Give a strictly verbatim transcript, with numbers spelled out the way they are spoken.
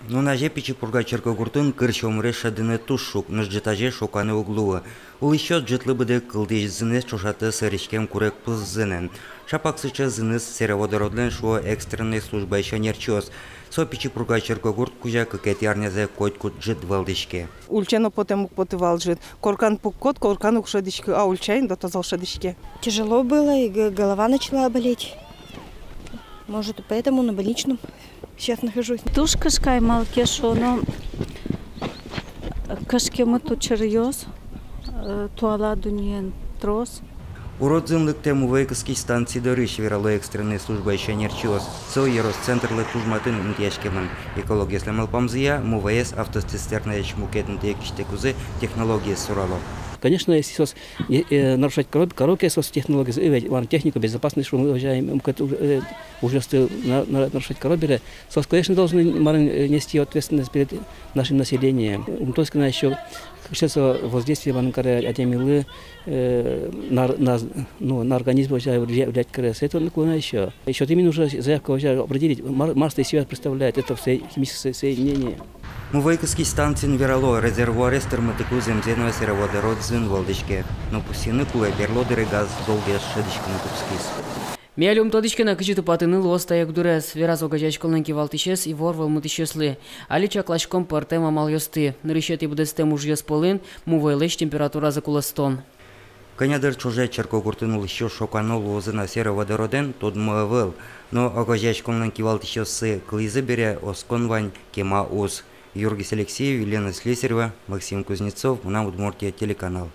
Нуназе Пичи Пурга черкогуртын кыр сюмырез шӧдыны туж шуг, нош ӝытазе шоканы уг луы. Улӥсьёс ӝытлы быдэ кылдӥзынэз ӵошатэ сӧриськем курегпуз зынэн. Шапак сыӵе зыныз сероводородлэн, шуо экстренной службаысь ӧнерчиос. Со Пичи Пурга черкогурт кузя кыкетӥ арнязэ котькуд ӝыт вӧлдӥське. Ульчае но потэм уг поты вал ӝыт. Коркан пуккод, коркан уг шӧдӥськы, а ульчае но таза шӧдӥське. Тяжело было, и г-, голова начала болеть. Может, поэтому на больничном сейчас нахожусь. Туж кышкай, малы ке шуоно, кышкемыт учыръёс, э, туала дуннеен трос. Урод зын лыктэ Мувӧй кыскись станци дорысь, верало экстренной службаысь ӧнерчиос. Со ёросцентрлы туж матын интыяськемын. Экологъёслэн малпамзыя, Мувӧез автоцистернаысь мукет интые кисьтыкузы технологиез сурало. Конечно, если соос, э, э, нарушать каро-, каро ке соос технологиез, э, ведь вань технико-безопасность, шуом, уже, э, мукет уж-, э, ужъёсты на-, на-, нарушать каро бере, соос, конечно, должны, мар, э, нести ответственность перед нашим населением. Ум тодӥське на ещё, кыӵе со воздействие вань каре адямилы, э, на ор-, на, ну, на организм уже влия-, влиять каре. Со это, ну, кулэ на ещё. Ещё ты именно уже заявка уже определить, мар-, мар из себя представляет это всё химическое соединение. Мувӧй кыскись станциын верало, резервуарез тырмытыкуз зэмзэ но сероводород зын вӧлдӥське. Но пусйыны кулэ, берло дыре газ долгес шӧдӥськыны кутскиз. Ми али ум тодӥське на, кызьы тупатыны луоз та югдурез, вераз огазеяськонлэн кивалтӥсез ивор вӧлмытӥсьёслы. Али чакласьком пӧртэм амалъёсты. Нырысетӥ быдэстэм ужъёс пӧлын Мувӧйлэсь температуразэ кулэстон. Кӧня дыр ӵоже черкогуртын улӥсьёс шокано луозы на сероводородэн, тодмо ӧвӧл. Но огазеяськонлэн кивалтӥсьёссы кылӥзы бере, оскон вань, кема уз. Юргис Алексеев, Елена Слесарева, Максим Кузнецов, «Мынам Удмуртие» телеканал.